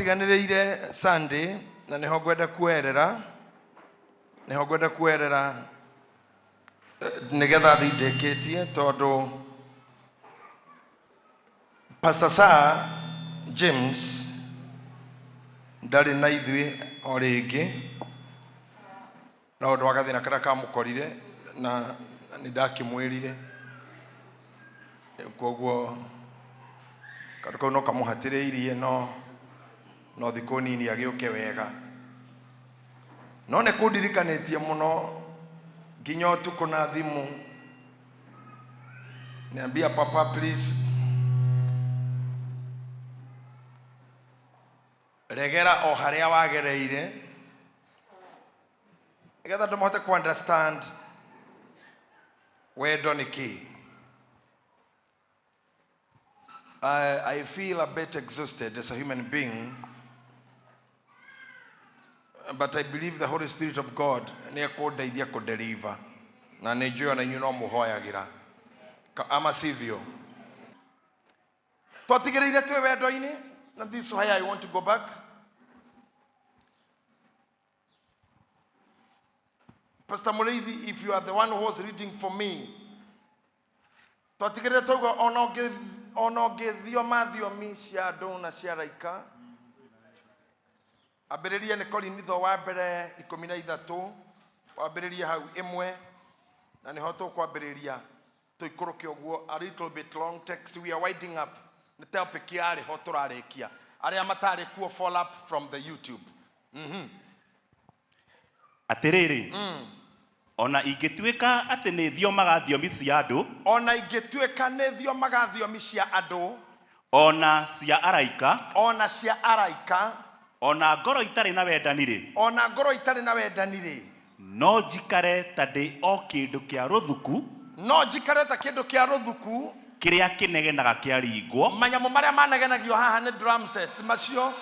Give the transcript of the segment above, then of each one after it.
Twatiganĩrĩire Sunday na nĩho ngwenda kuoerera, nĩho ngwenda kuoerera nĩgetha thiĩ ndĩkĩtie, tondũ Pastor Sir James ndarĩ na ithuĩ o rĩngĩ na ũndũ wa gathĩna karĩa kamũkorire, na nĩ ndakĩmwĩrire, koguo kandũ kau no kamũhatĩrĩirie, no thikũ nini agĩũke wega. No nĩ kũndirikanĩtie mũno nginya ũtukũ na thimũ, niambia, "Papa, please regera o harĩa wagereire," nĩgetha andũ mahote ku understand wendo nĩ kĩĩ. I feel a bit exhausted as a human being, but I believe the Holy Spirit of God nĩ ekũndeithia kũdeliver, na nĩ njũĩ ona inyuĩ no mũhoyagĩra. Ama sivyo? Twatigĩrĩire twĩ wendo-inĩ, na this is why I want to go back. Pastor Mureithi, if you are the one who was reading for me, twatigĩrĩire twauga ona ũngĩthioma thiomi cia andũ na cia araika. Ambĩrĩria nĩ Korinitho wa mbere 13, wambĩrĩrie hau 1, na nĩho tũkwambĩrĩria tũikũrũke ũguo. A little bit long text, we are winding up. Nĩ topic yarĩ ho tũrarĩkia. Arĩa matarĩ kuo, follow up from the YouTube. Atĩrĩrĩ, ona ingĩtuĩka atĩ nĩ thiomaga thiomi cia andũ, Ona ingĩtuĩka nĩ thiomaga thiomi cia andũ, ona cia araika, ona cia araika, ona ngoro itarĩ na wendani-rĩ, ona ngoro itarĩ na wendani-rĩ, no njikare ta ndĩ o kĩndũ kĩa rũthuku, no njikare ta kĩndũ kĩa rũthuku, kĩrĩa kĩnegenaga kĩaringwo, Manyamũ marĩa manegenagio haha nĩ drum sets, macio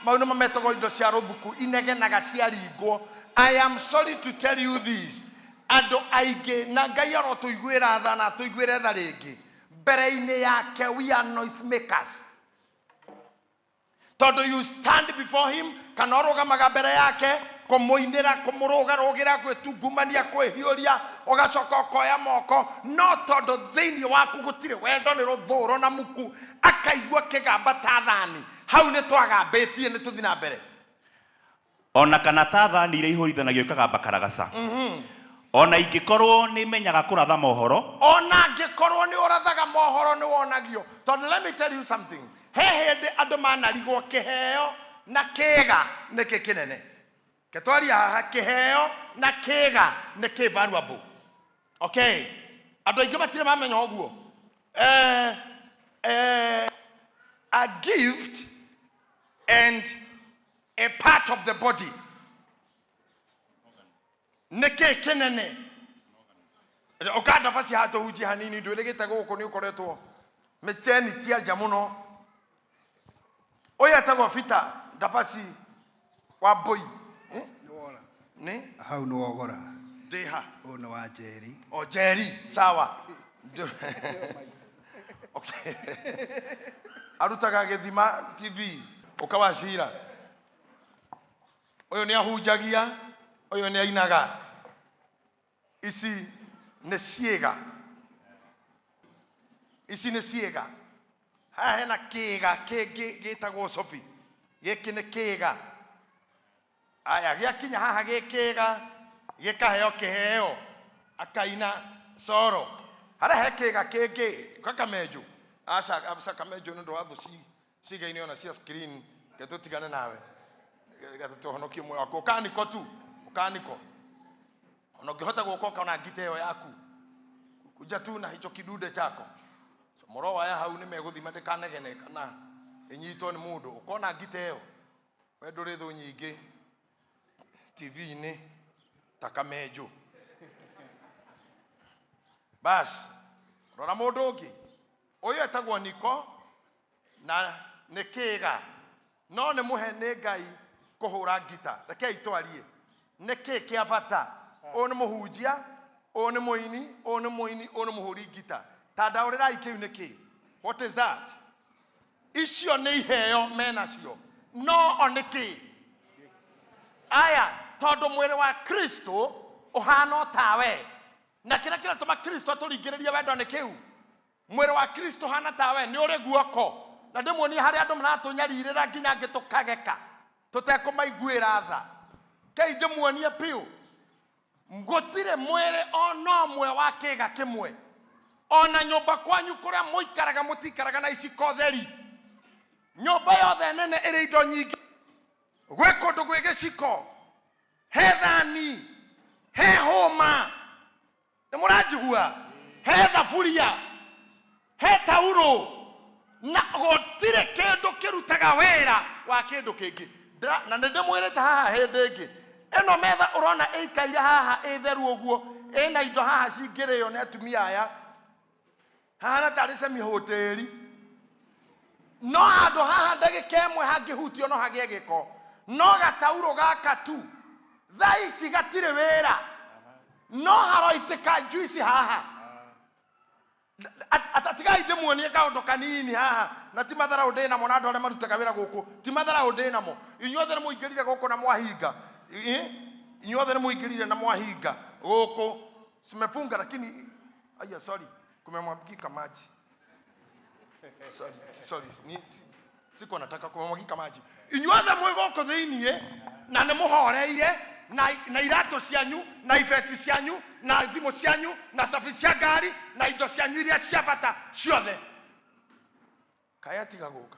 mau nĩmo metagwo indo cia rũthuku, inegenaga ciaringwo. I am sorry to tell you this, andũ aingĩ, na Ngai arotũiguĩra tha na atũiguĩre tha rĩngĩ, mbere-inĩ yake we are noise makers, tondũ you stand before him, kana ũrũgamaga mbere yake kũmũinĩra, kũmũrũgarũgĩra, gwĩtungumania, kwĩhiũria, ũgacoka ũkoya moko, no tondũ thĩinĩ waku gũtirĩ wendo, nĩ rũthũro na muku, akaigua kĩgamba ta thani. Hau nĩ twagambĩtie, nĩ tũthi na mbere. Ona kana ta thani iria ihũrithanagio ikagamba karagaca. Ona ingĩkorwo nĩ menyaga kũratha mohoro, Ona angĩkorwo nĩ ũrathaga mohoro, nĩ wonagio, tondũ let me tell you something, he hĩndĩ andũ manarigwo kĩheo na kĩga nĩkĩ kĩnene. Ketwaria haha, kĩheo na kĩga nĩ kĩ valuable? Okay, andũ aingĩ matirĩ mamenya ũguo. A gift and a part of the body, nĩ kĩ kĩnene? Ũkanda basi haha tũhunjie hanini, ndwĩrĩgĩte gũkũ nĩ ũkoretwo mĩcheni tia nja mũno. Ũyũ etagwo Peter Ndabasi wa Mbũi. Eh? Nĩ Hau nĩ wogora. Ndĩha? Ũyũ nĩ wa Njeri. O Njeri, sawa. Okay, arutaga Gĩthima TV ũkawacira. Ũyũ nĩ ahunjagia, ũyũ nĩ ainaga. Ici nĩ ciĩga, ici nĩ ciĩga. Haha hena kĩĩga kĩngĩ gĩtagwo Sophie, gĩkĩ nĩ kĩĩga. Aya, gĩakinya haha gĩ kĩĩga, gĩkaheo kĩheo, akaina coro. Harĩa he kĩĩga kĩngĩ kakamenju, aca aca, kamenju nĩ ũndũ wa thũ cigaine ona cia screen. Ke tũtigane nawe, getha tũhonokie muoyo waku. Ũkaniko tu, ũkaniko ona ũngĩhota gũka ũkona ngita ĩyo yaku, kuja tu na hicho kidude chako. Comoro waya hau nĩ megũthima ndĩkanegene kana ĩnyitwo nĩ mũndũ. Ũkona ngita ĩyo, we ndũrĩ thũ nyingĩ TV-inĩ ta kamenjũ. Bas, rora mũndũ ũngĩ, ũyũ etagwo Niko na nĩ kĩĩga, no nĩ mũhe nĩ Ngai kũhũra ngita. Rekei twarie, nĩ kĩ kĩa bata? Ũyũ nĩ mũhunjia, ũyũ nĩ mũini, ũyũ nĩ mũini, ũyũ nĩ mũhũri ngita. Ta ndaũrĩrai, kĩu nĩ kĩ? What is that? Icio nĩ iheo menacio. No o nĩ kĩ aya, tondũ mwĩrĩ wa Kristo ũhana o tawe, na kĩrĩa kĩratũma Kristo atũringĩrĩrie wendo nĩ kĩu. Mwĩrĩ wa Kristo ũhana tawe, nĩ ũrĩ guoko, na ndĩmuonie harĩa andũ maratũnyarirĩra nginya angĩ tũkageka tũtekũmaiguĩra tha. Kei ndĩmuonie biũ, gũtirĩ mwĩrĩ ona ũmwe wa kĩga kĩmwe. Ona nyũmba kwanyu kũrĩa mũikaraga, mũtikaraga na iciko theri. Nyũmba yothe nene ĩrĩ indo nyingĩ, gwĩ kũndũ gwĩ gĩciko, he thani, he hũma, nĩ mũranjigua, he thaburia, he taurũ, na gũtirĩ kĩndũ kĩrutaga wĩra wa kĩndũ kĩngĩ. Na nĩ ndĩmwĩrĩte haha hĩndĩ ĩngĩ, ĩno metha ũrona ĩikaire haha ĩtheru ũguo, ĩna indo haha cingĩrĩo nĩ atumia aya, hahana tarĩ semihoteri, no handũ haha ndagĩka ĩmwe hangĩhutio no hagĩe gĩko. No gataurũ gaka tu thaa ici gatirĩ wĩra, no haroitĩka juici haha. Tigai ndĩmuonie kaũndũ kanini haha, na ti matharaũ ndĩ namo, na andũ arĩa marutaga wĩra gũkũ ti matharaũ ndĩ namo. Inyuothe nĩ mũingĩrire gũkũ na mwahinga. Inyuothe nĩ mũingĩrire na mwahinga gũkũ, simefunga, lakini aya, sorry, kumemwagika maji. Sorry, sorry, ni sikuwa nataka kumemwagika maji. Inyuothe mwĩ gũkũ thĩiniĩ na nĩ mũhoreire na iratũ cianyu na ibeti cianyu na thimũ cianyu na cabi cia ngari na indo cianyu iria cia bata ciothe. Kaya tiga gũka,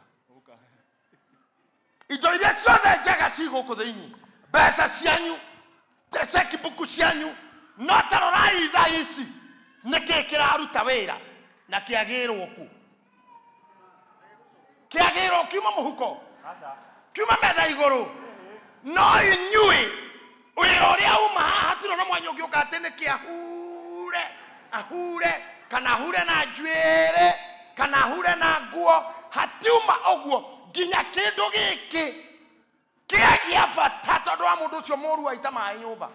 indo iria ciothe njega ci gũkũ thĩiniĩ, mbeca cianyu, checkbook cianyu. No ta rorai thaa ici nĩkĩ kĩraruta wĩra na kĩagĩrwo kũ? Kĩagĩrwo kiuma mũhuko, kiuma metha igũrũ. No inyuĩ wĩra ũrĩa uma haha hatirĩ na mwanya ũngĩũka atĩ nĩ kĩahure ahure kana ahure na njuĩrĩ kana ahure na nguo, hatiuma ũguo nginya kĩndũ gĩkĩ kĩagĩa bata, tondũ wa mũndũ ũcio mũru aita maĩ nyũmba.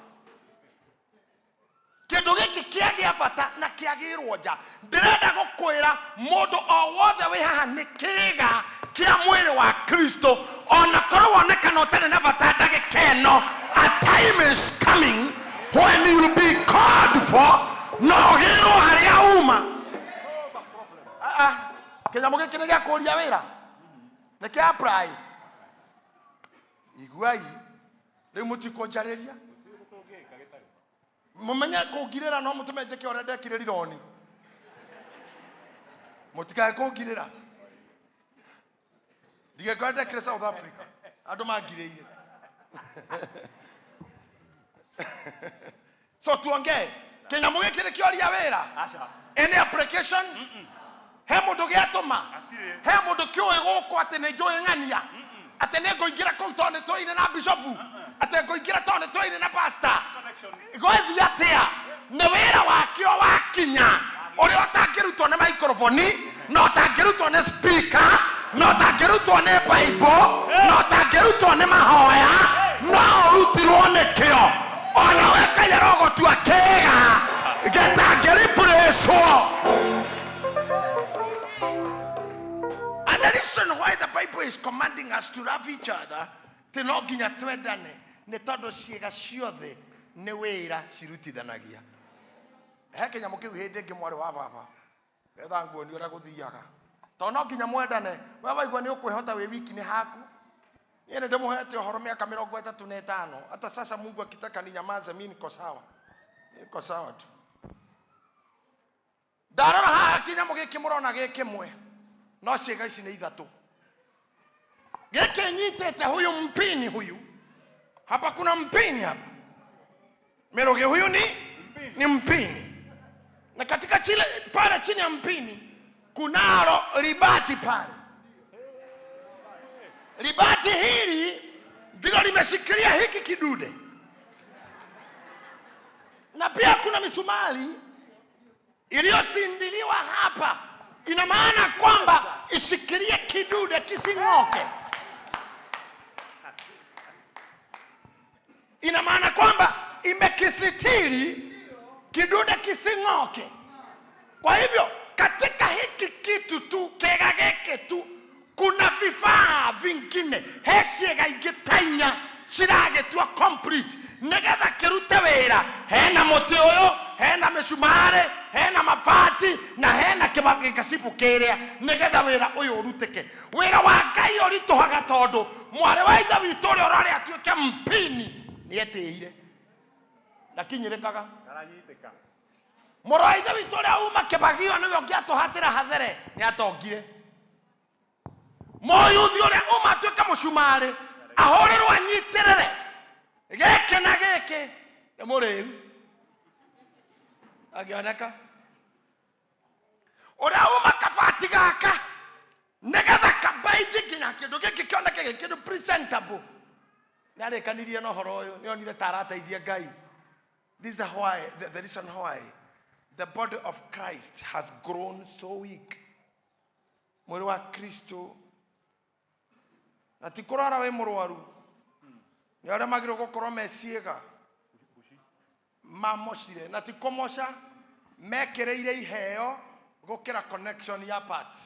Kĩndũ gĩkĩ kĩagĩa bata na kĩagĩrwo nja. Ndĩrenda gũkwĩra mũndũ o wothe wĩ haha nĩ kĩga kĩa mwĩrĩ wa Kristo, ona korwo wonekana ũtarĩ na bata ndagĩka ĩno. A time is coming when you will be called for, na ũgĩrwo harĩa uma. Ah, ah, kĩnyamũ gĩkĩ nĩ gĩa kũria wĩra, nĩ kĩa apply. Iguai rĩu, mũtikũnjarĩria, mũmenye kũngirĩra no mũtũme njĩke ũrĩa ndekire rironi. Mũtikae kũngirĩra, ndigekora ndekire South Africa andũ mangirĩire. So tuongee, kĩnyamũ gĩkĩ nĩ kĩoria wĩra? Aca. Any application? He mũndũ gĩatũma? Hatirĩ. He mũndũ kĩũĩ gũkũ atĩ nĩ njũĩ ng'ania, atĩ nĩ ngũingĩra kũu tondũ nĩ tũine na bishofu, atĩ ngũingĩra tondũ nĩ tũine na pastor? Connection. Gwĩthiĩ atĩa? Nĩ wĩra wakĩo wakinya, ũrĩa ũtangĩrutwo nĩ microphone, na ũtangĩrutwo nĩ speaker, na ũtangĩrutwo nĩ Bible, na ũtangĩrutwo nĩ mahoya, no ũrutirwo nĩkĩo. Ona we kayara ũgũtua kĩga gĩtangĩreplacewo. And the reason why the Bible is commanding us to love each other, ti no nginya twendane, nĩ tondũ ciĩga ciothe nĩ wĩra cirutithanagia. He kĩnyamũ kĩu hĩndĩ ĩngĩ, mwarĩ wa baba, etha nguoni ũrĩa gũthiaga, tondũ no nginya mwendane. We waigua nĩ ũkwĩhota wĩ wiki, nĩ haku. Niĩ nĩ ndĩmũhete ũhoro mĩaka 35. Hata sasa Mungu akitaka ninyamaze, mi niko sawa, niko sawa tu. Ndarora haha, kĩnyamũ gĩkĩ mũrona gĩ kĩmwe, no ciĩga ici nĩ ithatũ. Gĩkĩ nyitĩte huyu mpini huyu hapa, kuna mpini hapa Meroge, huyu ni mpini, na katika chile pale chini ya mpini kunalo libati pale. Libati hili ndilo limeshikilia hiki kidude, na pia kuna misumari iliyosindiliwa hapa. Ina maana kwamba ishikilie kidude kising'oke. Ina maana kwamba imekisitiri kidude kising'oke. Kwa hivyo katika hiki kitu tu, kega geke tu, kuna vifaa vingine. Gĩkime he ciĩga ingĩ ta inya ciragĩtua complete nĩgetha kĩrute wĩra. Hena mũtĩ ũyũ, hena mĩcumarĩ, hena mabati na hena gĩkacibu kĩrĩa nĩgetha wĩra ũyũ ũrutĩke. Wĩra wa Ngai ũritũhaga tondũ mwarĩ wa ithe witũ ũrĩa ũrarĩa atuĩke mpini nĩetĩire ndakinyĩrĩkaga. Mũrũ wa ithe witũ ũrĩa uma kĩbagio nĩwe ũngĩatũhatĩra hathere nĩatongire. Mũyuthi ũrĩa uma atuĩke mũcumarĩ ahũrĩrwo anyitĩrĩre gĩkĩ na gĩkĩ nĩ mũrĩu angĩoneka. Ũrĩa uma kabati gaka nĩgetha kabaindi nginya kĩndũ gĩkĩ kĩoneke gĩ kĩndũ presentable nĩarĩkanirie na ũhoro ũyũ, nĩonire ta arateithia Ngai. This is the why, the reason why the body of Christ has grown so weak. Mwĩrĩ wa Kristo na ti kũrwara wĩ mũrwaru, nĩ arĩa magĩrĩirwo gũkorwo me ciĩga mamocire, na ti kũmoca mekĩrĩire iheo gũkĩra connection ya parts.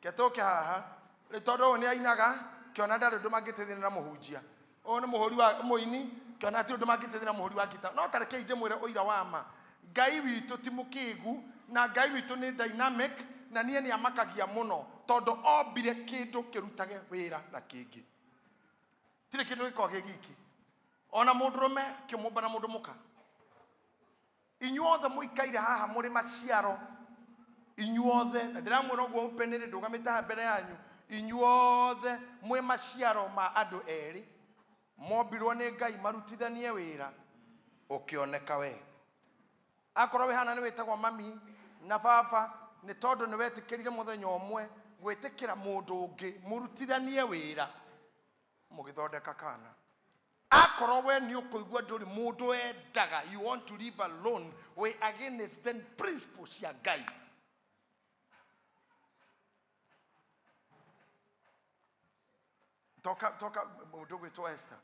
Ke tũke haha rĩ, tondũ ũyũ nĩ ainaga kĩona ndarĩ ũndũ mangĩteithania na mũhunjia, ũyũ nĩ mũhũri wa mũini kĩona ti ũndũ mangĩteithania na mũhũri wa ngita. No ta rekei ndĩmwĩre ũira wa ma, Ngai witũ ti mũkĩgu na Ngai witũ nĩ dynamic, na niĩ nĩ amakagia mũno tondũ ombire kĩndũ kĩrutage wĩra na kĩngĩ. Tirĩ kĩndũ gĩkoragwo gĩ giki, ona mũndũrũme kĩmũmba na mũndũ mũka. Inyuothe mũikaire haha mũrĩ maciaro, inyuothe, na ndĩramwĩra ũguo openly ndũgamĩte haha mbere yanyu, inyuothe mwĩ maciaro ma andũ erĩ mombirwo nĩ Ngai marutithanie wĩra ũkĩoneka we. Akorwo wĩ hana nĩ wĩtagwo mami na baba nĩ tondũ nĩ wetĩkĩrire mũthenya ũmwe gwĩtĩkĩra mũndũ ũngĩ mũrutithanie wĩra mũgĩthondeka kana. Akorwo we nĩ ũkũigua ndũrĩ mũndũ endaga, you want to live alone, we against then principle cia Ngai. Toka toka mũndũ ũgwĩtwo Esther,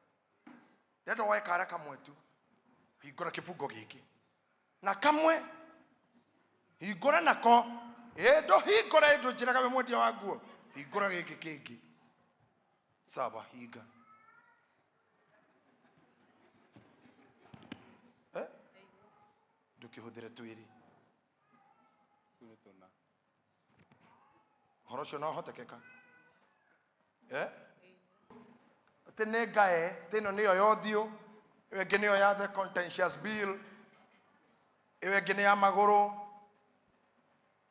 ndenda woe kara kamwe tu, hingũra kĩbungo gĩkĩ na kamwe hingũra nako, ĩ ndũhingũre, ndũnjĩraga wĩ mwendia wa nguo, hingũra gĩkĩ kĩngĩ, sawa, hinga. Eh? Ndũkĩhũthĩre twĩrĩ ũhoro ũcio no ũhotekeka. Eh? Atĩ nĩ ngae, atĩ ĩno nĩyo ya ũthiũ, ĩyo ĩngĩ nĩyo ya the contentious bill, ĩyo ĩngĩ nĩ ya magũrũ.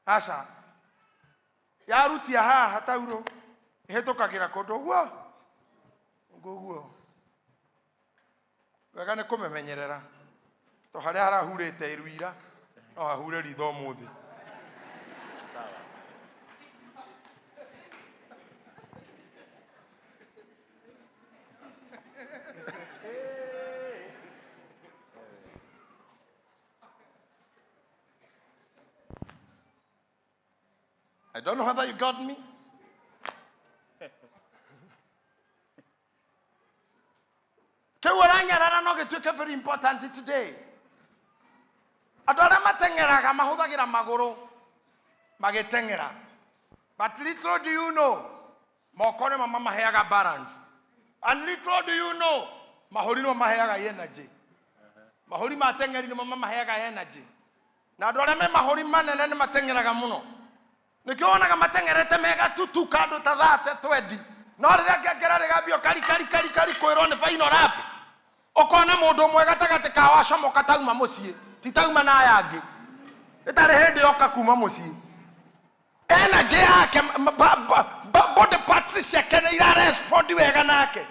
Aca, yarutia haha taurũ ĩhĩtũkagĩra kũndũ ũguo ũguo. Wega nĩ kũmemenyerera to harĩa harahurĩte iruira no hahure ritho ũmũthĩ. I don't know whether you got me. Kĩu ũranyarara no gĩtuĩke very important today. Andũ arĩa mateng'eraga mahũthagĩra magũrũ magĩteng'era, but little do you know moko nĩmo mamaheaga balance, and little do you know mahũri nĩmo maheaga energy. Mahũri ma teng'eri nĩmo mamaheaga energy, na andũ arĩa me mahũri manene nĩ mateng'eraga mũno. Nĩkĩo wonaga mateng'erete megatutu kandũ ta thate twendi, no rĩrĩa ngengere rĩgambio kari kari kari kari kwĩrwo nĩ final lap, ũkona mũndũ ũmwe gatagatĩ kao acomoka tauma mũciĩ, ti tauma na aya angĩ, ĩtarĩ hĩndĩ yoka kuma mũciĩ. Energy yake, body parts ciake nĩ irarespond wega nake,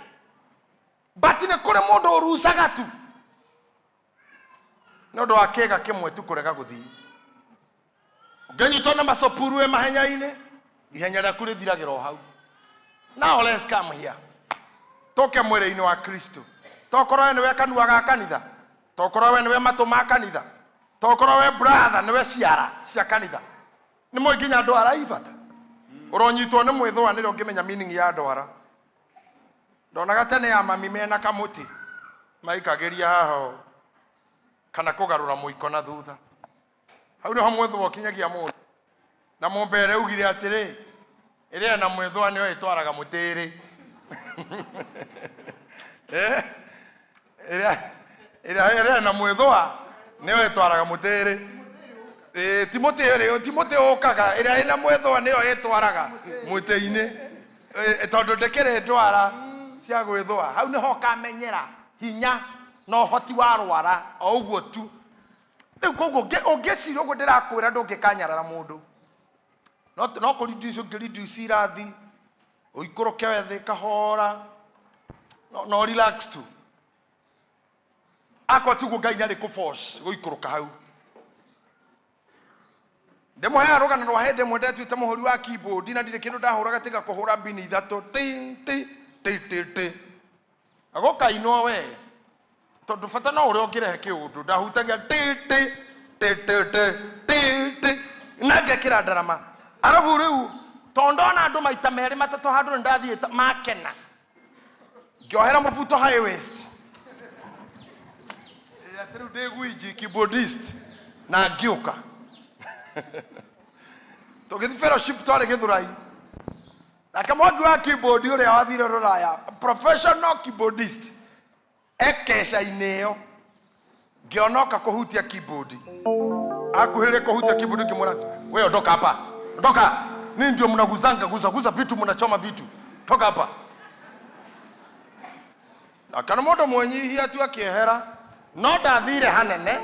but nĩ kũrĩ mũndũ ũrucaga tu nĩ ũndũ wa kĩga kĩmwe tu kũrega gũthiĩ. Ũngĩnyitwo na macopuru wĩ mahenya-inĩ, ihenya rĩaku rĩthiragĩra o hau. Now let's come here, tũke mwĩrĩ-inĩ wa Kristo. Tokorwo we nĩwe kanua ga kanitha, tokorwo we nĩwe matũ ma kanitha, tokorwo we brother nĩwe ciara cia kanitha, nĩ mũĩ nginya ndwara ibata ũronyitwo nĩ mwĩthũa nĩrĩo ũngĩmenya meaning ya ndwara. Ndonaga tene ya mami mena kamũtĩ maikagĩria haha ũũ, kana kũgarũra mũiko na thutha. Hau nĩho mwĩthũa ũkinyagia mũndũ. Na mũmbere ugire atĩrĩ, ĩrĩa na mwĩthũa nĩyo ĩtwaraga mũtĩrĩ. Eh, ĩrĩa ĩrĩa ĩrĩa na mwĩthũa nĩyo ĩtwaraga mũtĩrĩ. Ĩĩ, ti mũtĩ ũrĩ ti mũtĩ ũkaga, ĩrĩa ĩna mwĩthũa nĩyo ĩtwaraga mũtĩ-inĩ. Ĩ, tondũ ndĩkĩrĩ ndwara cia gwĩthũa. Hau nĩho ũkamenyera hinya na ũhoti wa rwara o ũguo tu. Rĩu koguo ũngĩciria ũguo ndĩrakwĩra, ndũngĩkanyarara mũndũ. No kũ reduce, ũngĩ reduce irathi, ũikũrũke thĩ kahora, no relax tu. Akorwo tiguo, Ngai nĩarĩ kũ force gũikũrũka hau. Ndĩmũheaga rũgano rwa hĩndĩ ĩmwe ndetuĩte mũhũri wa keyboard na ndirĩ kĩndũ ndahũraga tiga kũhũra mbini ithatũ, ti ti ti ti ti, gũkainwo we, tondũ bata no ũrĩa ũngĩrehe kĩũndũ. Ndahutagia ti ti ti ti ti ti ti na ngekĩra ndarama. Arabu rĩu tondũ ndona andũ maita merĩ matatũ handũ nĩ ndathiĩte makena, ngĩohera mũbuto high waist. Ĩ, atĩ rĩu ndĩ gwinji keyboardist, na ngĩũka tũgĩthiĩ fellowship twarĩ Gĩthũrai. Nake Mwangi wa keyboard ũrĩa wathire rũraya, professional keyboardist, ekeca-inĩ ĩyo ngĩona oka kũhutia keyboard. Akuhĩrĩria kũhutia keyboard, ngĩmwĩra, "We ondoka hapa, ondoka. Ninyi ndio mnaguzanga guza guza vitu, mnachoma vitu, toka hapa." Na kana mũndũ mwenyihia tu akĩehera, no ndathire hanene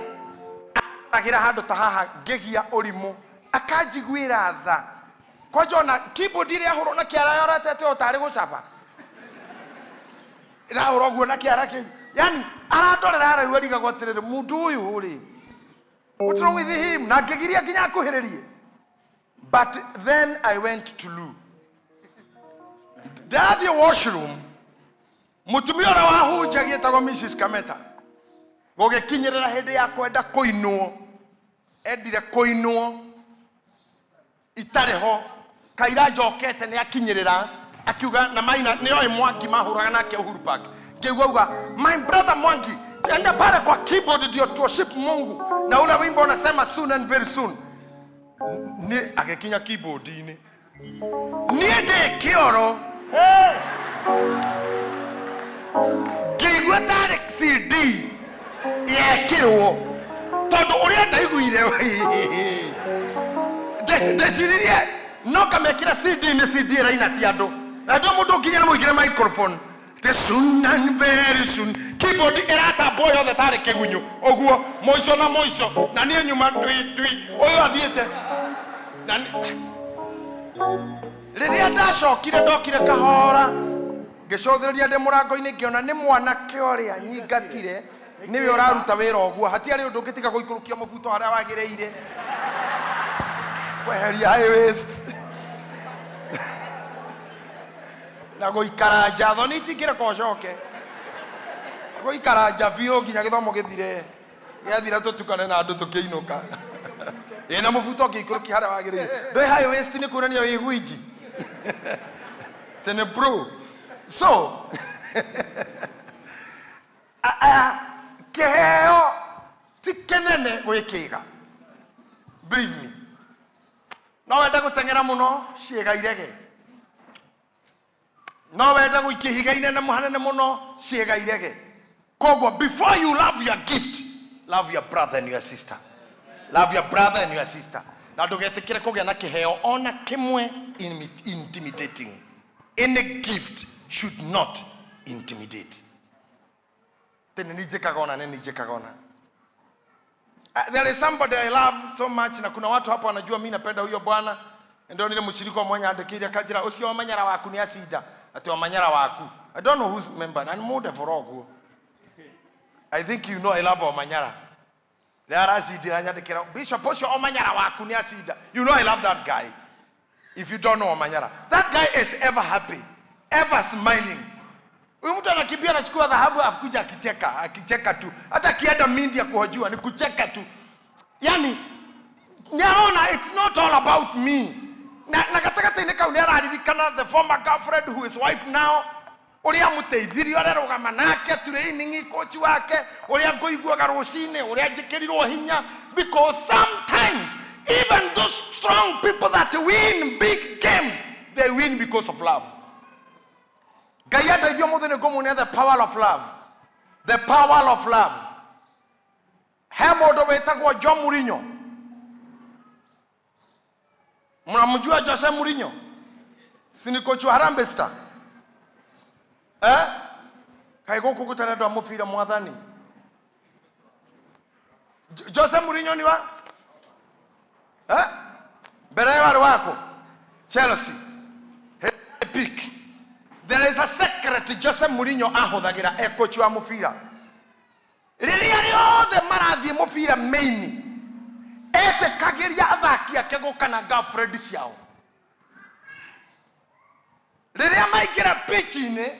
agĩra handũ ta haha ngĩgia ũrimũ, akanjiguĩra tha. Kwanja ona keyboard ĩrĩa ahũrwo na kĩara yoretete o tarĩ gũcaba ĩrahũra ũguo na kĩara kĩu, yani arandorera haraihu, arigagwo atĩrĩrĩ, mũndũ ũyũ rĩ, what's wrong with him? Na ngĩgiria nginya akuhĩrĩrie. But then I went to loo, ndathiĩ washroom, mũtumia ũrĩa wahunjagia etagwo Mrs Kameta, gũgĩkinyĩrĩra hĩndĩ ya kwenda kũinwo, endire kũinwo itarĩ ho. Kaira njokete nĩ akinyĩrĩra, akiuga na Maina nĩoĩ Mwangi mahũraga nake Uhuru Park. Ngĩigua auga, "My brother Mwangi, enda pale kwa keyboard ndio tuworship Mungu na ule wimbo unasema 'Soon and very soon.'" Nĩ agĩkinya keyboard-inĩ, niĩ ndĩ kĩoro, ngĩigua tarĩ CD yekĩrwo, tondũ ũrĩa ndaiguire ndeciririe no ngamekĩra CD, nĩ CD ĩraina ti andũ. Na ndio mũndũ nginya mũigĩre microphone the "Soon and very soon", keyboard ĩratambwo yothe tarĩ kĩgunyũ ũguo, mũico na mũico, na niĩ nyuma ndui ndui ũyũ athiĩte. Na rĩrĩa ndacokire, ndokire kahora, ngĩcũthĩrĩria ndĩ mũrango-inĩ, ngĩona nĩ mwanake ũrĩa nyingatire nĩwe ũraruta wĩra ũguo. Hatiarĩ ũndũ ũngĩ tiga gũikũrũkia mũbuto harĩa wagĩrĩire, kweheria high waist na gũikara nja. Thoni itingĩreka ũcoke gũikara nja biũ nginya gĩthomo gĩthire. Gĩathira tũtukane na andũ tũkĩinũka. Ĩ, na mũbuto ũngĩikũrũkia harĩa wagĩrĩire, ndũĩ high waist nĩ kuonania wĩ gwinji tene bro. So kĩheo ti kĩnene gwĩkĩga, believe me. No wende gũteng'era mũno, ciĩga irege. No wende gũikia ihiga inene hanene mũno, ciĩga irege. Koguo before you love your gift, love your brother and your sister. Love your brother and your sister. Na ndũgetĩkĩre kũgĩa na kĩheo ona kĩmwe intimidating. Any gift should not intimidate. Tene nĩ njĩkaga ona nĩ njĩkaga ona. There is somebody I love so much, na kuna watu hapa wanajua mi napenda huyo bwana. Ndio nile mshirika mwenye andĩkĩire akanjĩra, "Ũcio Wamanyara waku nĩ acinda." Atĩ Wamanyara waku, I don't know who's member na nĩ mũndũ boro ũguo. I think you know I love Omanyara. Rĩrĩa aracindira nyandĩkĩra, "Bishop, ũcio Omanyara waku nĩ acinda." You know I love that guy. If you don't know Omanyara, that guy is ever happy, ever smiling. Huyu mtu anakimbia, anachukua dhahabu, akuja akicheka, akicheka tu. Hata akienda media kuhojiwa ni kucheka tu. Yani nĩarona it's not all about me. Na gatagatĩ-inĩ kau nĩararirikana the former girlfriend who is wife now, ũrĩa amũteithirie, ũrĩa rũgama nake training coach wake, ũrĩa ngũiguaga rũcinĩ, ũrĩa njĩkĩrirwo hinya. Because sometimes even those strong people that win big games, they win because of love. Ngai andeithia ũmũthĩ nĩ ngũmuonia the power of love, the power of love. He mũndũ wĩtagwo Jo Mourinho. Mnamjua Jose Mourinho? Si ni coach wa Harambee Star? Eh? Kaĩ gũkũ gũtarĩ andũ a mũbira mwathani? Jose Mourinho ni wa? Eh? Mbere ĩyo arĩ wako? Chelsea. He pick. There is a secret Jose Mourinho ahũthagĩra e coach wa mũbira. Rĩrĩa rĩothe marathiĩ mũbira main, etĩkagĩria athaki ake gũka na girlfriend ciao. Rĩrĩa maingĩra pitch-inĩ,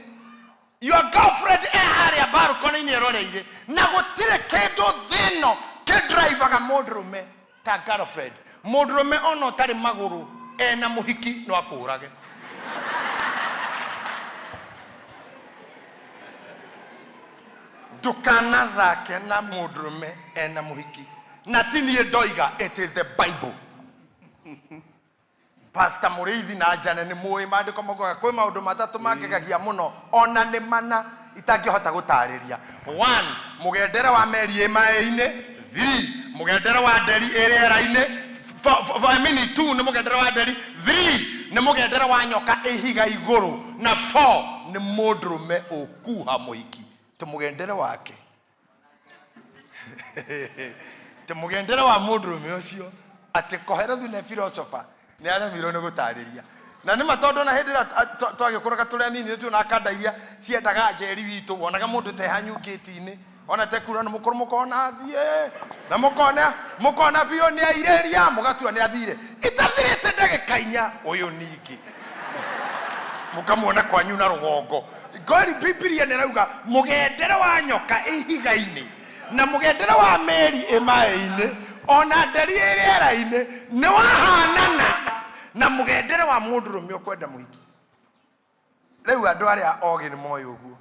your girlfriend e harĩa balcony-inĩ eroreire, na gũtirĩ kĩndũ thĩ ĩno kĩndrivaga mũndũrũme ta girlfriend. Mũndũrũme ona ũtarĩ magũrũ ena mũhiki no akũrage. Ndũkanathake na mũndũrũme ena mũhiki. Na ti niĩ ndoiga, it is the Bible. Pastor Mũrĩithi na Njane nĩ mũĩ maandĩko maugaga kwĩ maũndũ matatũ mangegagia mũno ona nĩ mana itangĩhota gũtarĩria. One, mũgendere wa meri ĩ maĩ-inĩ. Three, mũgendere wa nderi ĩ rĩera-inĩ. I mean, two nĩ mũgendere wa nderi. Three, nĩ mũgendere wa nyoka ĩhiga igũrũ. Na four, nĩ mũndũrũme ũkuha mũhiki. Tĩ mũgendere wake. Tĩ mũgendere wa mũndũrũme ũcio atĩ Kohelethu nĩ philosopher nĩ aremirwo nĩ gũtarĩria. Na nĩ ma tondũ ona hĩndĩ ĩrĩa twagĩkũraga tũrĩ anini nĩ tuonaga kanda iria ciendaga njeri witũ, wonaga mũndũ te hanyu ngĩti-inĩ, ona te kura nĩ mũkũrũ mũkona athiĩ, na mũkona mũkona biũ nĩ airĩria, mũgatua nĩ athire. Itathirĩte ndagĩka inya, ũyũ ningĩ. Mũkamuona kwanyu na rũgongo. Ngori Bibilia nĩ ĩrauga mũgendere wa nyoka ihiga-inĩ na mũgendere wa meri ĩ maĩ-inĩ ona nderi ĩ rĩera-inĩ nĩ wahanana na mũgendere wa mũndũrũme ũkwenda mũhiki. Rĩu andũ arĩa ogĩ nĩ moĩ ũguo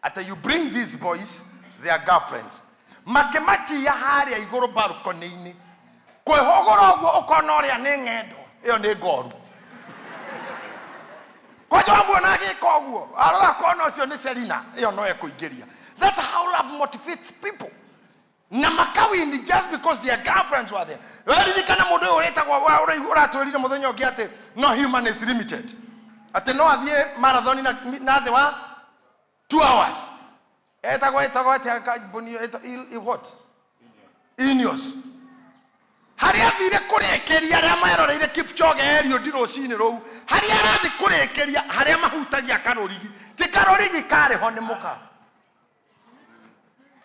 atĩ you bring these boys their girlfriends makĩmatia harĩa igũrũ balcony-inĩ kwĩhũgũra ũguo ũkona ũrĩa nĩ ng'endo ĩyo nĩ ngoru kwanja wamuona agĩka ũguo arora kona ũcio nĩ Selina ĩyo no ekũingĩria. That's how love motivates people na makawini just because their girlfriends were there. Weririkana mũndũ ũyũ ũrĩtagwo ũratwĩrire mũthenya ũngĩ atĩ no human is limited, atĩ no athiĩ marathon na thĩ wa 2 hours. Etagwo etagwo atĩa kambuni what? Ineos. Harĩa athire kũrĩkĩria arĩa meroreire Kipchoge Eliud rũcinĩ rũu, harĩa arathiĩ kũrĩkĩria harĩa mahutagia karũrigi, ti karũrigi karĩ ho nĩ mũka.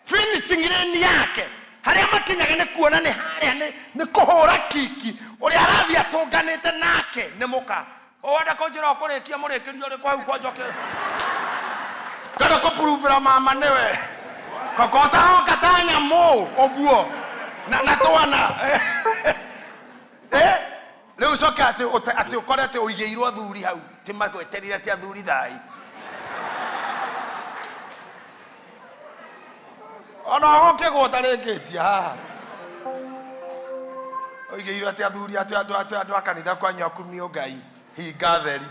Finishing lane yake harĩa makinyaga nĩ kuona nĩ harĩa nĩ kũhũra kiki ũrĩa arathiĩ atũnganĩte nake nĩ mũka. Wenda kũnjĩra ũkũrĩkia mũrĩkĩrio ũrĩkũ hau kwanja Kenda kũpuruvĩra mama nĩwe kokotahoka ta nyamũ ũguo na twana. Rĩu ũcoke atĩ ũkore atĩ ũigĩirwo athuri hau ti magweterire atĩ athuri thai. Ona ũgũkĩgwo ũtarĩkĩtie haha. Ũigĩirwo atĩ athuri atĩ andũ atĩ andũ a kanitha kwanyu akumio Ngai hinga theri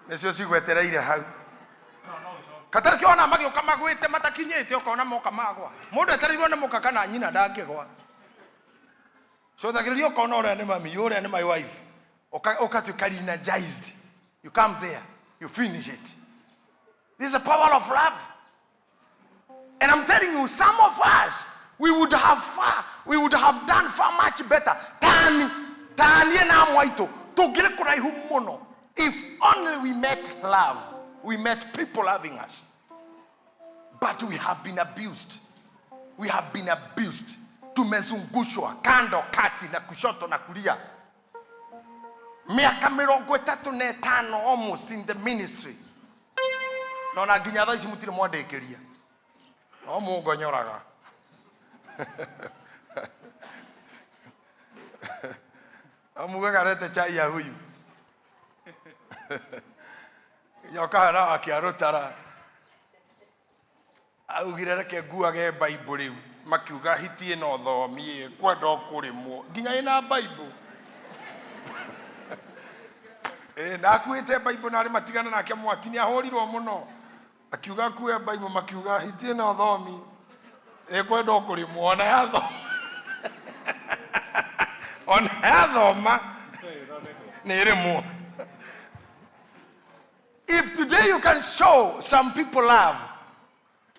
nĩcio cigwetereire hau. Katarĩ kĩona magĩũka magwĩte matakinyĩte ũkona moka magwa. Mũndũ etereirwo nĩ mũka kana nyina ndangĩgwa. Cũthagĩrĩria ũkona ũrĩa nĩ mami, ũrĩa nĩ my wife. Ũkatuĩka energized. You come there, you finish it. This is the power of love. And I'm telling you, some of us, we would have done far much better. Tani, tani na mwaito, tũngĩrĩ kũraihu mũno. If only we met love, we met people loving us. But we have been abused. We have been abused. Tumezungushwa kando, kati na kushoto na kulia. Miaka mĩrongo ĩtatũ na ĩtano almost in the ministry. No na nginya thaa ici mũtirĩ mwandĩkĩria. No mũngonyoraga. No mugaga lete chai ya huyu. Nyoka hana wake arũtara. Augire reke nguage Bible rĩu. Makiuga hiti ĩno thomie kwenda ũkũrĩmwo. Nginya ĩna Bible. Na akuĩte Bible na arĩ matigana nake mwaki nĩ ahũrirwo mũno. Akiuga akue Bible makiuga hiti ĩno thomi ĩkwenda o kũrĩmwo ona yathoma ona yathoma nĩ ĩrĩmwo. If today you can show some people love,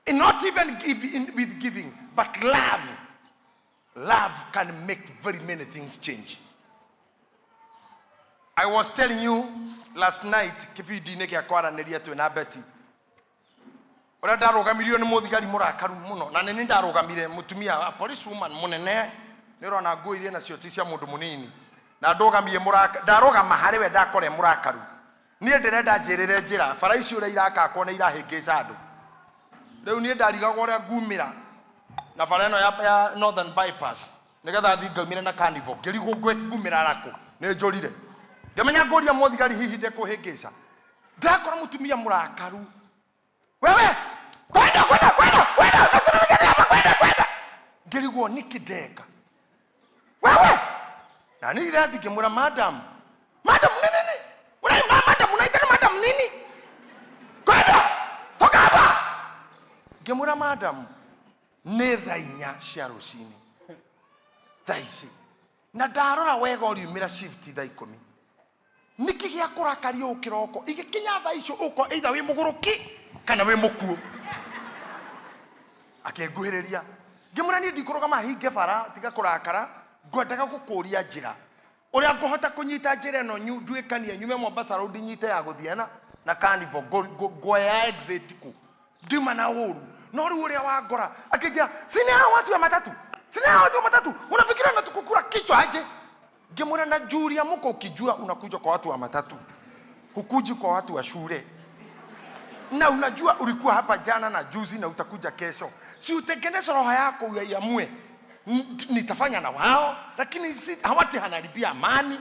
not even give in, with giving, but love, love can make very many things change. I was telling you last night kĩbindi-inĩ gĩa kwaranĩria twĩ na Betty ũrĩa ndarũgamirio nĩ mũthigari mũrakaru mũno na nĩ niĩ ndarũgamire mũtumia a police woman mũnene nĩ ũrona nguo iria nacio ti cia mũndũ mũnini na ndũgamie mũraka ndarũgama harĩ we ndakora e mũrakaru niĩ ndĩrenda njĩrĩre njĩra bara ici ũrĩa irakakwo nĩ irahĩngĩca andũ rĩu niĩ ndarigagwo ũrĩa ngumĩra na bara ĩno ya Northern Bypass nĩgetha thiĩ ngaumĩre na Carnival ngĩrigwo ngumĩra nakũ nĩ njũrire ngĩmenya ngũria mũthigari hihi ndekũhĩngĩca ndakora mũtumia mũrakaru wewe kwenda kwenda kwenda kwenda unasimamisha nini hapa kwenda kwenda ngĩrigwo nĩkĩ ndeka wewe na niĩ ndĩrathiĩ ngĩmwĩra madam madam nini nini unaima madam unaita madam nini kwenda toka hapa ngĩmwĩra madam nĩ thaa 4 cia rũcinĩ thaa ici na ndarora wega ũriumĩra shift thaa 10 nĩkĩ gĩa kũrakaria ũũ kĩroko igĩkinya thaa icio ũko either wĩ mũgũrũki kana wĩ mũkuũ akĩnguhĩrĩria ngĩmwĩra niĩ ndikũrũgama hinge bara tiga kũrakara ngwendaga gũkũria njĩra ũrĩa ngũhota kũnyita njĩra ĩno nduĩkanie nyume Mombasa Road nyite ya gũthiĩ na Carnival ngwoya exit kũ ndima na ũru no rĩu ũrĩa wangora akĩnjĩra sini hao watu ya matatu sini hao watu ya matatu unafikiria natukukura kichwa aje ngĩmwĩra na Julia muko ukijua unakuja kwa watu wa matatu hukuji kwa watu wa shule na unajua ulikuwa hapa jana na juzi na utakuja kesho si utengeneze roho yako uyaiamue nitafanya na wao lakini si, hawati hanaribia amani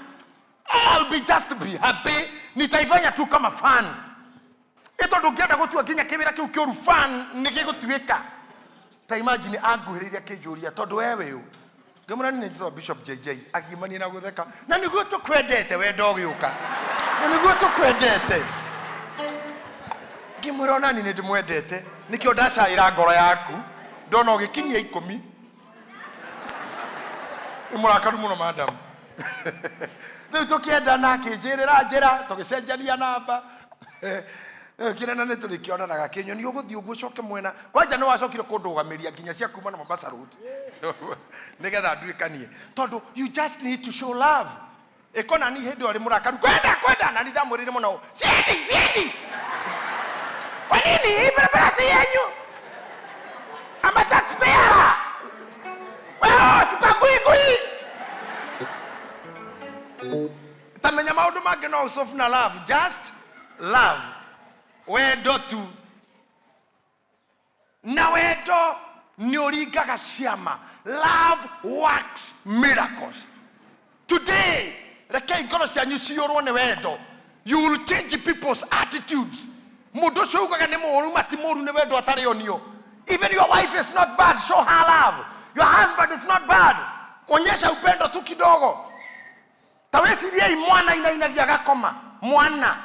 I'll be just be happy nitaifanya tu kama fun ĩ tondũ ũngĩenda gũtua nginya kĩwĩra kĩu kĩũru fun nĩ gĩgũtuĩka ta imagine anguhĩrĩria akĩnjũria tondũ we wĩ ũ ngĩmwĩra niĩ njĩtagwo Bishop JJ agimania na gũtheka na nĩguo tũkwendete wendo ũgĩũka na nĩguo tũkwendete ngĩmwĩra onani nĩ ndĩmwendete nĩkĩo ndacaĩra ngoro yaku ndona ũgĩkinyia 10 nĩ mũrakaru mũno madam rĩu tũkĩendana akĩnjĩrĩra njĩra tũgĩcenjania namba rĩu kĩrena nĩ tũrĩkĩonanaga kĩnyoni ũgũthiĩ ũguo ũcoke mwena kwanja nĩ wacokire kũndũgamĩria nginya cia kuma na Mombasa Road nĩgetha nduĩkanie tondũ you just need to show love ĩko nani hĩndĩ ĩyo ũrĩ mũrakaru kwenda kwenda nani ndamwĩrire mũno siendi siendi kwa nini hii barabara si yenyu I'm a taxpayer wewe sipagui gui tamenya maũndũ mangĩ no ũcofu na love just love wendo tu na wendo nĩ ũringaga ciama love works miracles today rekei ngoro cianyu ciyũrwo nĩ wendo you will change people's attitudes mũndũ ũcio ugaga nĩ mũũru mati mũũru nĩ wendo atarĩ onio even your wife is not bad show her love your husband is not bad onyesha upendo tu kidogo ta wĩciriei mwana inainagia agakoma mwana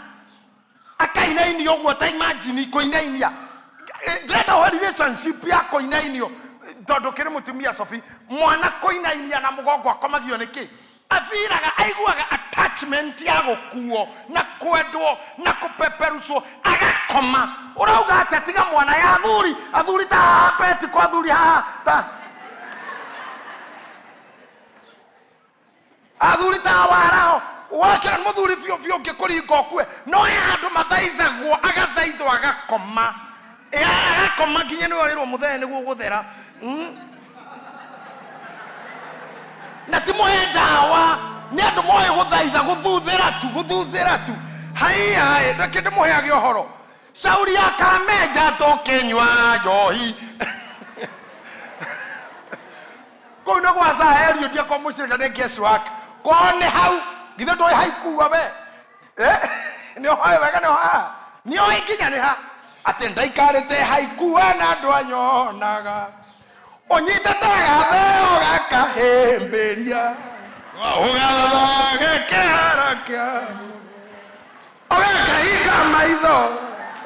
akainainio ũguo ta imagine kũinainia ndĩrenda ũhe relationship ya kũinainio tondũ kĩrĩ mũtumia Sophie mwana kũinainia na mũgongo akomagio nĩkĩ abiraga aiguaga attachment ya gũkuo na kwendwo na kũpeperucwo agakoma ũrauga atĩa tiga mwana ya athuri athuri ta haha peti kwa athuri haha ta athuri ta waraho wakĩra nĩ mũthuri biũ biũ ũngĩkũringa ũkue no he handũ mathaithagwo agathaithwo agakoma Ĩ, agakoma nginya nĩ orĩrwo mũthee nĩguo gũthera. Na ti mũhe ndawa nĩ andũ moĩ gũthaitha gũthuthĩra tu gũthuthĩra tu haiya ndeke ndĩmũheage ũhoro shauri ya kamenja tũkĩnyua njohi kũu nĩ gwa Saheli ũndie kwa mũcirika nĩ guess work kwao nĩ hau githĩ ndũĩ haikua we nĩ ũhoe wega nĩ haha nĩ ũĩ nginya nĩ ha atĩ ndaikarĩte haikua na andũ anyonaga ũnyitĩte gatheo gakahĩmbĩria ũgathage kĩhara kĩa We kahinga maitho,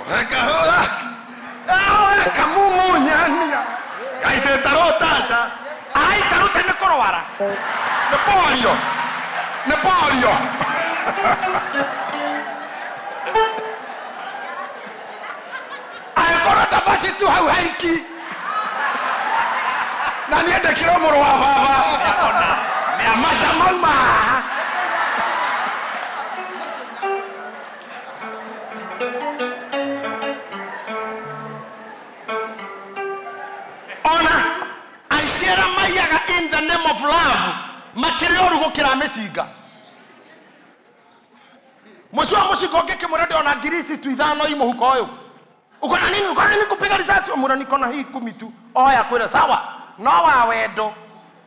we kahũra, we kamumunyania, gaitĩta rũtaca, aita rute nĩ kũrwara, nĩ polio, nĩ polio. Angĩkorwo ndabaci tu hau haiki, na niĩ ndĩkĩrwo mũrũ wa baba, mata mauma haha. Ona aici arĩa maiyaga in the name of love makĩrĩ oru gũkĩra mĩcinga. Mũciĩ wa mũcinga ũngĩkĩmwĩra ndĩrona ngiri ici tu ithano i mũhuko ũyũ, uko na nini, uko na nini kupiga risasi, ũmwĩra niko na hii kumi tu, oya kwĩra sawa. No wa wendo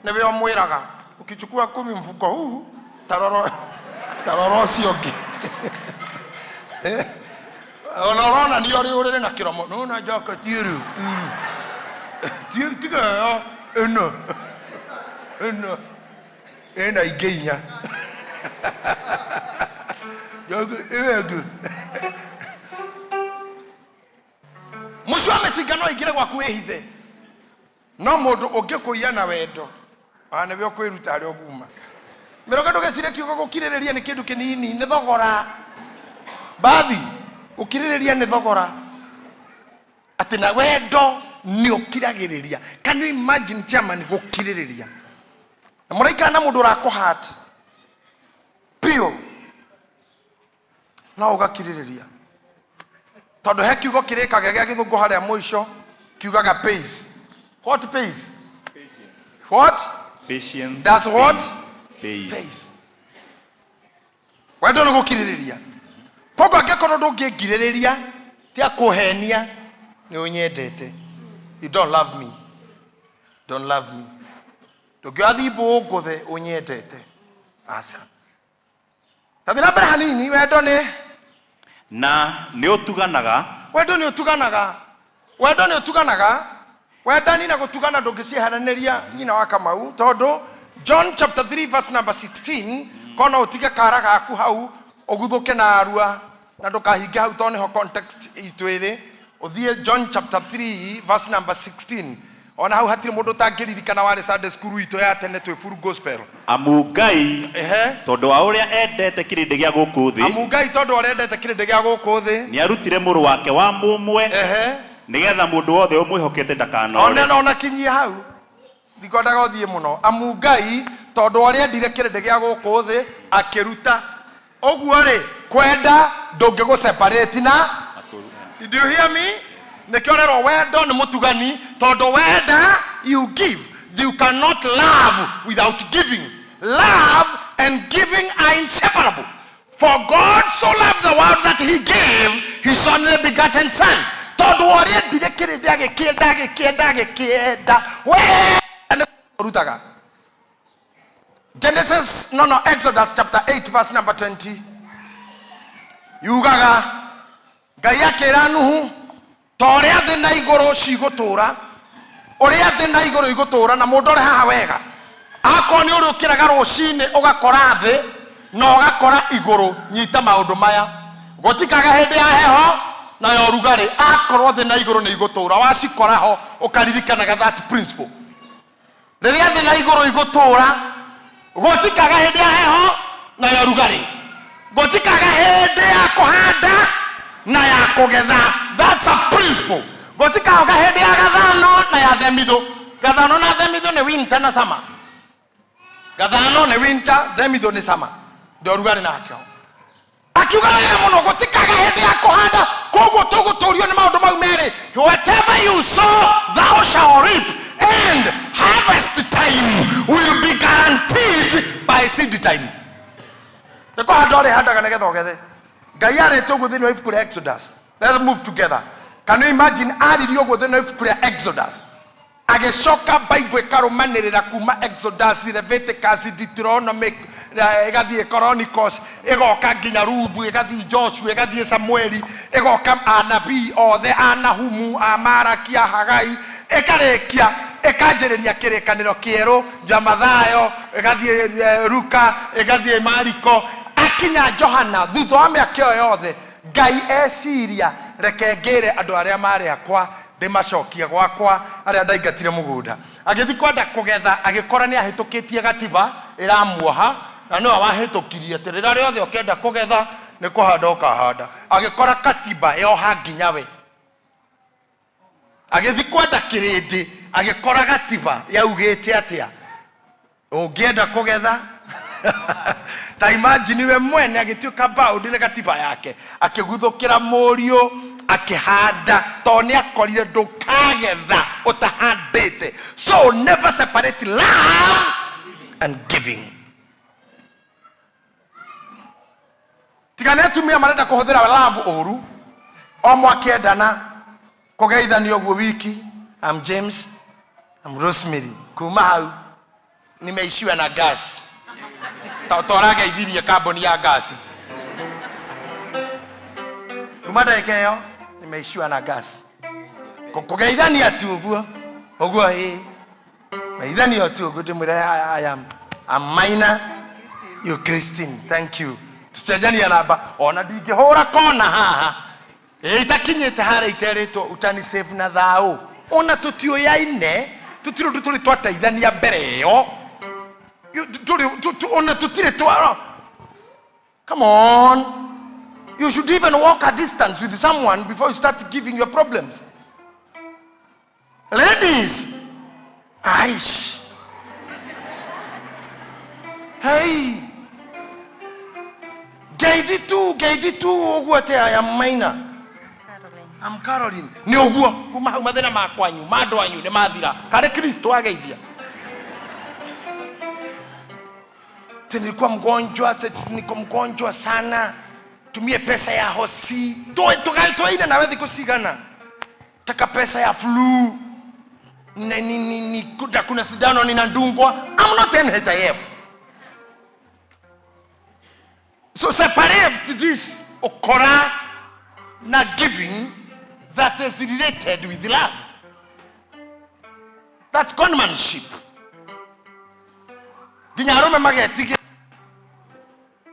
nĩwe ũmwĩraga ukichukua kumi mfuko huu, taroro taroro ũcio ũngĩ ona ũronania ũrĩ ũrĩrĩ na kĩromo nona jaketi ĩrĩ ĩrĩ tiga ĩyo ĩno ĩno ĩna ingĩ inya ĩyo ĩngĩ. Mũciĩ wa mĩcinga no aingĩre gwaku wĩhithe, no mũndũ ũngĩkũiya na wendo ona nĩwe ũkwĩruta harĩa ũguma. Mĩrongo ndũgecirie kiugo gũkirĩrĩria nĩ kĩndũ kĩnini, nĩ thogora bathi. Gũkirĩrĩria nĩ thogora, atĩ na wendo nĩ ũkiragĩrĩria. Can you imagine, chairman, gũkirĩrĩria na mũraikara na mũndũ ũrakũhat biũ, no ũgakirĩrĩria tondũ he kiugo kĩrĩkaga gĩa gĩthũngũ harĩa mũico kiugaga pace. What pace? What? Patience. Does what? Pays. Pace. Wendo nĩ gũkirĩrĩria. Koguo angĩkorwo ndũngĩngirĩrĩria, tia kũhenia nĩ ũnyendete, you don't love me, don't love me. Ndũngĩoya thimbũ ngũthe ũnyendete, aca. Tathiĩ na mbere hanini. Wendo nĩ Na nĩ ũtuganaga. Wendo nĩ ũtuganaga, wendo nĩ ũtuganaga. Wendani na gũtugana ndũngĩcieheranĩria, nyina wa Kamau, tondũ John chapter 3 verse number 16, kona ũtige kara gaku hau ũguthũke na arua na ndũkahinge hau tondũ nĩho context itũ ĩrĩ. Ũthiĩ John chapter 3 verse number 16. Ona hau hatirĩ mũndũ ũtangĩririkana, warĩ Sunday school itũ ya tene twĩ full gospel. Amu Ngai Ehe. tondũ wa ũrĩa endete kĩrĩndĩ gĩa gũkũ thĩ, Amu Ngai tondũ arendete kĩrĩndĩ gĩa gũkũ thĩ, nĩ arutire mũrũ wake wa mũmwe, nĩgetha mũndũ wothe ũmwĩhokete ndakanore. Ona ona kinyie hau, ndikwendaga ũthiĩ mũno. Amu Ngai tondũ ũrĩa endire kĩrĩndĩ gĩa gũkũ thĩ akĩruta ũguo rĩ, kwenda ndũngĩgũ separate na. Did you hear me? Nĩkĩo rero wendo nĩ mũtugani, tondũ wenda you give. You cannot love without giving. Love and giving are inseparable. For God so loved the world that he gave his only begotten son. Tondũ ũrĩa endire kĩrĩndĩ, agĩkĩenda, agĩkĩenda, agĩkĩenda, we nĩ ũrutaga. Genesis, no, Exodus chapter 8 verse number 20 yugaga Ngai akĩra Nuhu, ta ũrĩa thĩ na igũrũ cigũtũũra, ũrĩa thĩ na igũrũ igũtũũra. Na mũndũ ũrĩ haha wega, akorwo nĩ ũrĩ ũkĩraga rũcinĩ ũgakora thĩ na ũgakora igũrũ, nyita maũndũ maya: gũtikaga hĩndĩ ya heho na ya ũrugarĩ. Akorwo thĩ na igũrũ nĩ igũtũũra, wacikora ho ũkaririkanaga that principle: rĩrĩa thĩ na igũrũ igũtũũra, gũtikaga hĩndĩ ya heho na ya ũrugarĩ, gũtikaga hĩndĩ ya kũhanda na ya kũgetha. That's a principle. Gũtikaga hĩndĩ ya gathano na ya themithũ. Gathano na themithũ nĩ winter na summer. Gathano nĩ winter, themithũ nĩ summer, ndio ũrugarĩ nakĩo. Akiuga wega mũno, gũtikaga hĩndĩ ya kũhanda. Koguo tũgũtũrio nĩ maũndũ mau merĩ: whatever you sow, thou shall reap, and harvest time will be guaranteed by seed time. Nĩ kũhanda ũrĩhandaga nĩgetha ũgethe. Ngai arĩte ũguo thĩinĩ wa ibuku rĩa Exodus. Let's move together. Can you imagine? Aririe ũguo thĩinĩ wa ibuku rĩa Exodus, agĩcoka Bible ĩkarũmanĩrĩra kuma Exodus, Leviticus, Deuteronomy, ĩgathiĩ Chronicles, ĩgoka nginya Ruthu, ĩgathiĩ Joshua, ĩgathiĩ Samueli, ĩgoka anabii othe, a Nahumu, a Maraki, a Hagai, ĩkarĩkia ĩkanjĩrĩria kĩrĩkanĩro kĩerũ ya Mathayo, ĩgathiĩ Luka, ĩgathiĩ Mariko. Akĩaria. Hakinya Johana thutha wa mĩaka ĩyo yothe, Ngai eciria reke ngĩre andũ arĩa marĩ akwa ndĩmacokie gwakwa arĩa ndaingatire mũgũnda. Agĩthiĩ kwenda kũgetha agĩkora nĩ ahĩtũkĩtie gatiba ĩramuoha, na nĩwe wahĩtũkirie atĩ rĩrĩa rĩothe ũkenda kũgetha nĩ kũhanda ũkahanda. Agĩkora katiba yoha nginya we. Agĩthiĩ kwenda kĩrĩndĩ agĩkora gatiba yaugĩte atĩa, ũngĩenda kũgetha. Ta imagine we mwene agĩtuĩka bound nĩ gatiba yake, akĩguthũkĩra mũriũ akĩhanda, tondũ nĩ akorire ndũkagetha ũtahandĩte. So never separate love and giving. Tiga nĩ atumia marenda kũhũthĩra love ũru, o mwakĩendana kũgeithania ũguo wiki, I'm James, I'm Rosemary, kuma hau nimeishiwa na gas, ta ũrageithirie kambuni ya gasi, kuma ndagĩka ĩyo nimeishiwa na gas. Kũgeithania tu ũguo ũguo, ĩ geithania tu ũguo, ndĩmwĩre I am, I'm minor, you Christine, thank you, tucenjania namba, ona ndingĩhũra kona haha ĩ itakinyĩte harĩa iterĩtwo utani save na thaũ, ona tũtiũyaine, tũtirĩ ũndũ tũrĩ twateithania mbere ĩyo. Ona tũtirĩ twa. Come on, you should even walk a distance with someone before you start giving your problems. Ladies, aish, hey, ngeithi tu, ngeithi tu ũguo atĩ I am Maina, I'm Caroline, nĩ ũguo. Kuma hau mathĩna makwanyu ma andũ anyu nĩ mathira. Karĩ Kristo ageithia Ati nilikuwa mgonjwa, sasa niko mgonjwa sana, tumie pesa ya hosi. Twaine nawe thikũ cigana, taka pesa ya flu ni, ni, ni, ni, kuna, kuna sindano ninadungwa. I'm not NHIF. So separate this ukora na giving that is related with love. That's conmanship. Nginya arũme magetigĩra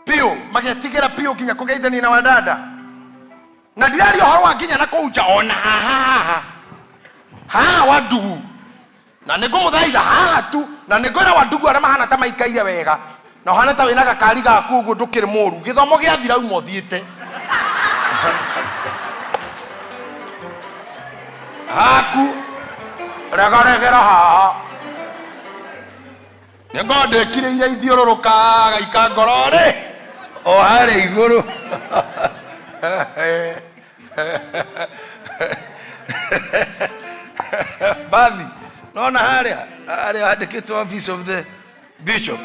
biũ, magetigĩra biũ nginya kũgeithania na wadada, na ndiraria ũhoro wa nginya na kũu nja, ona haha haha haha wandugu, na nĩ ngũmũthaitha haha tu, na nĩ ngwĩra wandugu arĩa mahana ta maikaire wega na ũhana ta wĩna gakari gaku ũguo, ndũkĩrĩ mũru, gĩthomo gĩathira uma ũthiĩte haku regaregera haha, nĩ ngorwo ndĩkirĩire ithiũrũrũka gaika ngoro rĩ o harĩa igũrũ. Bathi nona harĩa harĩa handĩkĩtwo office of the bishop,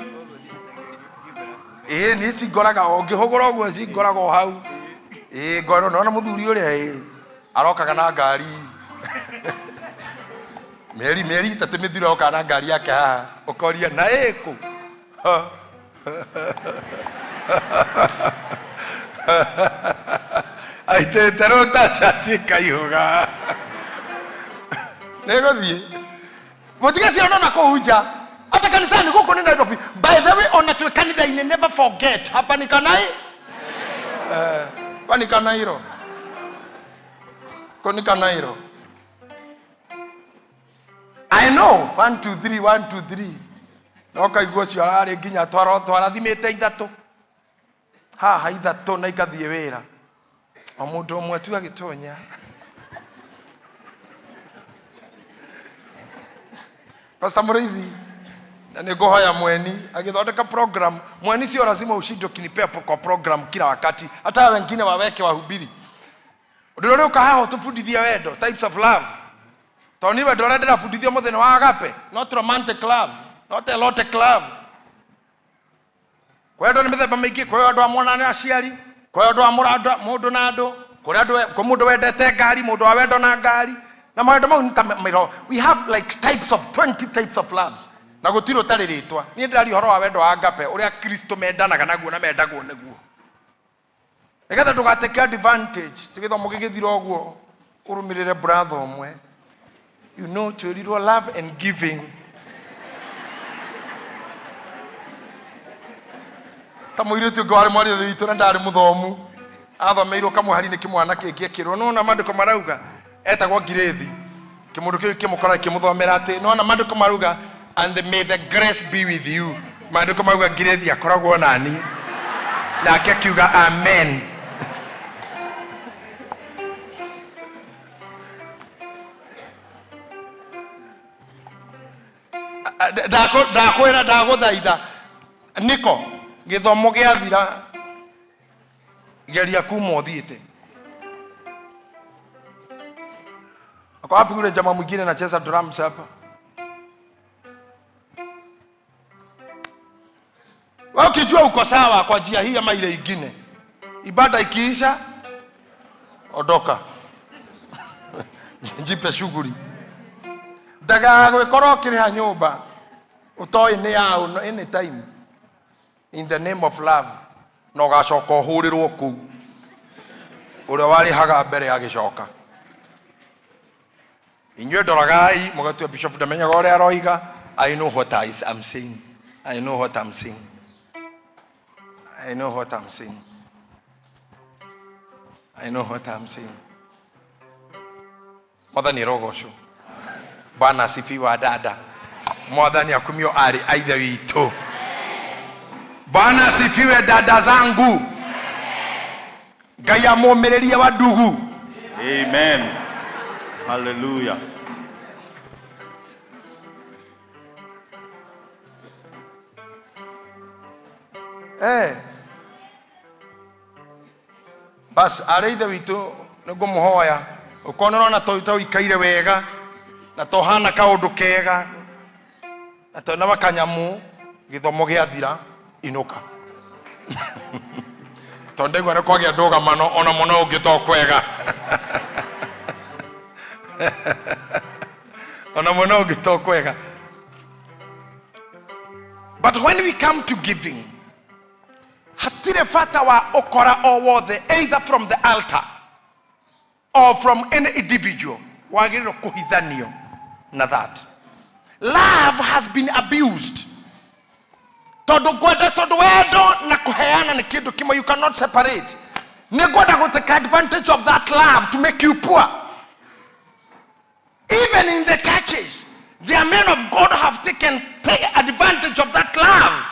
ĩĩ niĩ cingoraga o ngĩhũgũra ũguo, cingoraga o hau. Ĩĩ ngoro nona mũthuri ũrĩa, ĩĩ arokaga na ngari mĩeri 3 mĩthiru, arokaga na ngari yake haha, ũkoria na ĩkũ aitĩte rũtacati kaihũga nĩgũthiĩ. Mũtige ciana na kũu nja, hata kanisani gũkũ nĩ Nairobi. By the way, ona twĩ kanitha-inĩ, never forget hapa ni kanai, kwani Kanairo ko ni Kanairo. I know 1 2 3 1 2 3, no kaigua ũcio ararĩ nginya twarathimĩte ithatũ haha, ithatũ na ikathiĩ wĩra, o mũndũ ũmwe tu agĩtonya. Pastor Mũrĩithi, na nĩ ngũhoya mweni agĩthondeka program, mweni sio lazima ushinde ukinipea kwa program kila wakati, hata wengine waweke wahubiri. Ũndũ ũrĩa ũka haha ũtũbundithie wendo, types of love, tondũ niĩ wendo ũrĩa ndĩrabundithio mũthenya wa agape, not romantic love, not erotic love. Kwĩ andũ nĩ mĩthemba mĩingĩ. Kwĩ andũ a mwana na aciari, kwĩ andũ a mũranda mũndũ na andũ, kũrĩ andũ, kwĩ mũndũ wendete ngari, mũndũ wa wendo na ngari, na mawendo mau nĩ ta mĩro. We have like types of 20 types of loves, na gũtirĩ ũtarĩ rĩtwa. Niĩ ndĩraria ũhoro wa wendo wa agape, ũrĩa Kristo mendanaga naguo na mendagwo nĩguo, nĩgetha ndũgateke advantage gĩthomo gĩgĩthira ũguo ũrũmĩrĩre brother ũmwe. You know, twĩrirwo love and giving. Ta mũirĩtu ũngĩ warĩ mwaria witũ na ndarĩ mũthomu, athomeirwo kamũhari-inĩ kĩmwana kĩngĩ akĩrwo nona maandĩko marauga, etagwo Ngirĩthi. Kĩmũndũ kĩu kĩmũkora kĩmũthomera atĩ nona maandĩko marauga, and may the grace be with you. Maandĩko marauga Ngirĩthi akoragwo nani, nake akiuga amen. Ndakwĩra, ndagũthaitha niko gĩthomo gĩathira, geria kuma ũthiĩte. Ako wapi yule jamaa mwingine anacheza drums hapa? Wewe ukijua uko sawa kwa njia hii ama ile ingine, ibada ikiisha, ondoka, jipe shughuli. Ndagagwĩkorwo ũkĩrĩha nyũmba ũtoĩ nĩ yaũ no anytime in the name of love, na ũgacoka ũhũrĩrwo kũu ũrĩa warĩhaga mbere agĩcoka. Inyuĩ ndoragai mũgatua bishop ndamenyaga ũrĩa aroiga. I know what I'm saying. I know what I'm saying. I know what I'm saying. I know what I'm saying. Mwathani arogocwo. Bwana asifiwe. Dada, Mwathani akumio arĩ a ithe witũ. Bwana asifiwe. Dada zangu, Ngai amũmĩrĩrie wa ndugu. Amen. Hallelujah. Eh. Bas arĩ ithe witũ, nĩ ngũmũhoya ũkorwo nĩ ũrona to ũikaire wega na tohana kaũndũ kega na twena makanyamu, gĩthomo gĩathira, inũka, tondũ ndaigua nĩ kwagĩa ndũgamano ona mũno ũngĩ to kwega, ona mũno ũngĩ to kwega. But when we come to giving, hatirĩ bata wa ũkora o wothe, either from the altar or from any individual, wagĩrĩirwo kũhithanio na that love has been abused, tondũ ngwenda, tondũ wendo na kũheana nĩ kĩndũ kĩmwe, you cannot separate. Nĩ ngwenda gũ take advantage of that love to make you poor. Even in the churches, there are men of God have taken take advantage of that love.